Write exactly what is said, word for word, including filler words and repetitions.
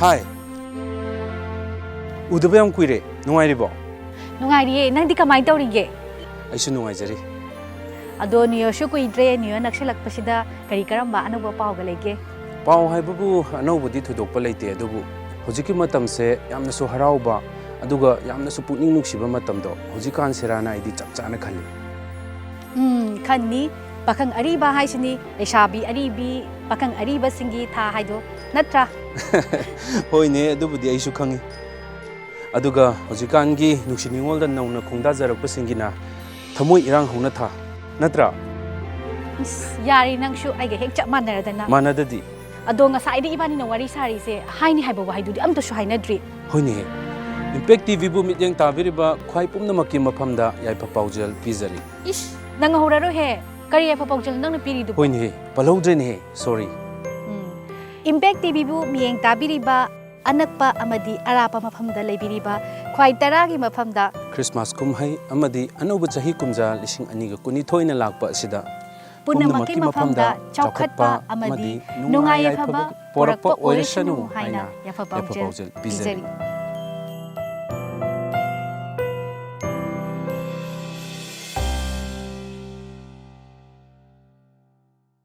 ꯍꯥꯏ꯫ ꯎꯗꯕ ꯌꯥꯝ ꯀꯨꯏꯔꯦ꯫ ꯅꯨꯡꯉꯥꯏꯔꯤꯕꯣ? ꯅꯨꯡꯉꯥꯏꯔꯤꯌꯦ꯫ ꯅꯪꯗꯤ ꯀꯃꯥꯏꯅ ꯇꯧꯔꯤꯒꯦ? ꯑꯩꯁꯨ ꯅꯨꯡꯉꯥꯏꯖꯔꯤ꯫ ꯑꯗꯣ New Yearꯁꯨ ꯀꯨꯏꯗ꯭ꯔꯦ, New Year ꯅꯛꯁꯤꯜꯂꯛꯄꯁꯤꯗ ꯀꯔꯤ ꯀꯔꯝꯕ ꯑꯅꯧꯕ ꯄꯥꯎꯒ ꯂꯩꯒꯦ? ꯄꯥꯎ ꯍꯥꯏꯕꯕꯨ ꯑꯅꯧꯕꯗꯤ ꯊꯣꯏꯗꯣꯛꯄ ꯂꯩꯇꯦ, ꯑꯗꯨꯕꯨ ꯍꯧꯖꯤꯛꯀꯤ ꯃꯇꯝꯁꯦ ꯌꯥꯝꯅꯁꯨ ꯍꯔꯥꯎꯕ, ꯑꯗꯨꯒ ꯌꯥꯝꯅꯁꯨ ꯄꯨꯛꯅꯤꯡ ꯅꯨꯡꯁꯤꯕ ꯃꯇꯝꯗꯣ ꯍꯧꯖꯤꯛꯀꯥꯟꯁꯤꯔꯥꯅ ꯑꯩꯗꯤ ꯆꯞ ꯆꯥꯅ ꯈꯜꯂꯤ꯫ ꯎꯝ, ꯈꯟꯅꯤ꯫ ꯄꯥꯈꯪ ꯑꯔꯤꯕ ꯍꯥꯏꯁꯤꯅꯤ, ꯂꯩꯁꯥꯕꯤ ꯑꯔꯤꯕꯤ, ꯄꯥꯈꯪ ꯑꯔꯤꯕꯁꯤꯡꯒꯤ ꯊꯥ ꯍꯥꯏꯗꯣ, ꯅꯠꯇ꯭ꯔꯥ? ꯍꯣꯏꯅꯦ, ꯑꯗꯨꯕꯨꯗꯤ ꯑꯩꯁꯨ ꯈꯪꯉꯤ꯫ ꯑꯗꯨꯒ ꯍꯧꯖꯤꯛꯀꯥꯟꯒꯤ ꯅꯨꯡꯁꯤ ꯅꯨꯡꯉꯣꯜꯗ ꯅꯧꯅ ꯈꯣꯡꯗꯥꯖꯔꯛꯄꯁꯤꯡꯒꯤꯅ ꯊꯃꯣꯏ ꯏꯔꯥꯡ ꯍꯧꯅ ꯊꯥ, ꯅꯠꯇ꯭ꯔꯥ? ꯏꯁ, ꯌꯥꯔꯦ, ꯅꯪꯁꯨ ꯑꯩꯒ ꯍꯦꯛ ꯆꯞ ꯃꯥꯟꯅꯔꯗꯅ꯫ ꯃꯥꯟꯅꯗꯗꯤ꯫ ꯑꯗꯣ ꯉꯁꯥꯏꯗ ꯏꯕꯥꯅꯤꯅ ꯋꯥꯔꯤ ꯁꯥꯔꯤꯁꯦ ꯍꯥꯏꯅꯤ ꯍꯥꯏꯕ ꯋꯥꯍꯩꯗꯨꯗꯤ ꯑꯝꯇꯁꯨ ꯍꯥꯏꯅꯗ꯭ꯔꯤ꯫ ꯍꯣꯏꯅꯦꯍꯦ꯫ Impact TVꯕꯨ ꯃꯤꯠꯌꯦꯡ ꯇꯥꯕꯤꯔꯤꯕ ꯈ꯭ꯋꯥꯏ ꯄꯨꯝꯅꯃꯛꯀꯤ ꯃꯐꯝꯗ ꯌꯥꯏꯐ ꯄꯥꯎꯖꯦꯜ ꯄꯤꯖꯔꯤ꯫ ꯏꯁ, ꯅꯪ ꯍꯧꯔꯔꯣꯏꯍꯦ꯫ ꯀꯔꯤ ꯌꯥꯏꯐ ꯄꯥꯎꯖꯦꯜ ꯅꯪꯅ ꯄꯤꯔꯤꯗꯨꯕꯣ? ꯍꯣꯏꯅꯦꯍꯦ, ꯄꯜꯍꯧꯗ꯭ꯔꯦꯅꯦꯍꯦ, sorry꯫ ꯎꯝ꯫ Impact TVꯕꯨ ꯃꯤꯠꯌꯦꯡ ꯇꯥꯕꯤꯔꯤꯕ ꯑꯅꯛꯄ ꯑꯃꯗꯤ ꯑꯔꯥꯞꯄ ꯃꯐꯝꯗ ꯂꯩꯕꯤꯔꯤꯕ ꯈ꯭ꯋꯥꯏ ꯇꯔꯥꯒꯤ ꯃꯐꯝꯗ Christmas ꯀꯨꯝꯍꯩ ꯑꯃꯗꯤ ꯑꯅꯧꯕ ꯆꯍꯤ ꯀꯨꯝꯖꯥ ꯂꯤꯁꯤꯡ ꯑꯅꯤꯒ ꯀꯨꯟꯅꯤꯊꯣꯏꯅ ꯂꯥꯛꯄ ꯑꯁꯤꯗ ꯄꯨꯝꯅꯃꯛꯀꯤ ꯄꯨꯝꯅꯃꯛꯀꯤ ꯃꯐꯝꯗ ꯃꯐꯝꯗ ꯆꯥꯎꯈꯠꯄ ꯆꯥꯎꯈꯠꯄ ꯑꯃꯗꯤ ꯑꯃꯗꯤ ꯅꯨꯡꯉꯥꯏ ꯅꯨꯡꯉꯥꯏ ꯌꯥꯏꯐꯕ ꯌꯥꯏꯐꯕ ꯄꯣꯔꯛꯄ ꯄꯣꯔꯛꯄ ꯑꯣꯏꯔꯁꯅꯨ ꯑꯣꯏꯔꯁꯅꯨ ꯍꯥꯏꯅ ꯍꯥꯏꯅ ꯌꯥꯏꯐ ꯌꯥꯏꯐ ꯄꯥꯎꯖꯦꯜ ꯄꯥꯎꯖꯦꯜ ꯄꯤꯖꯔꯤ꯫ ꯄꯤꯖꯔꯤ꯫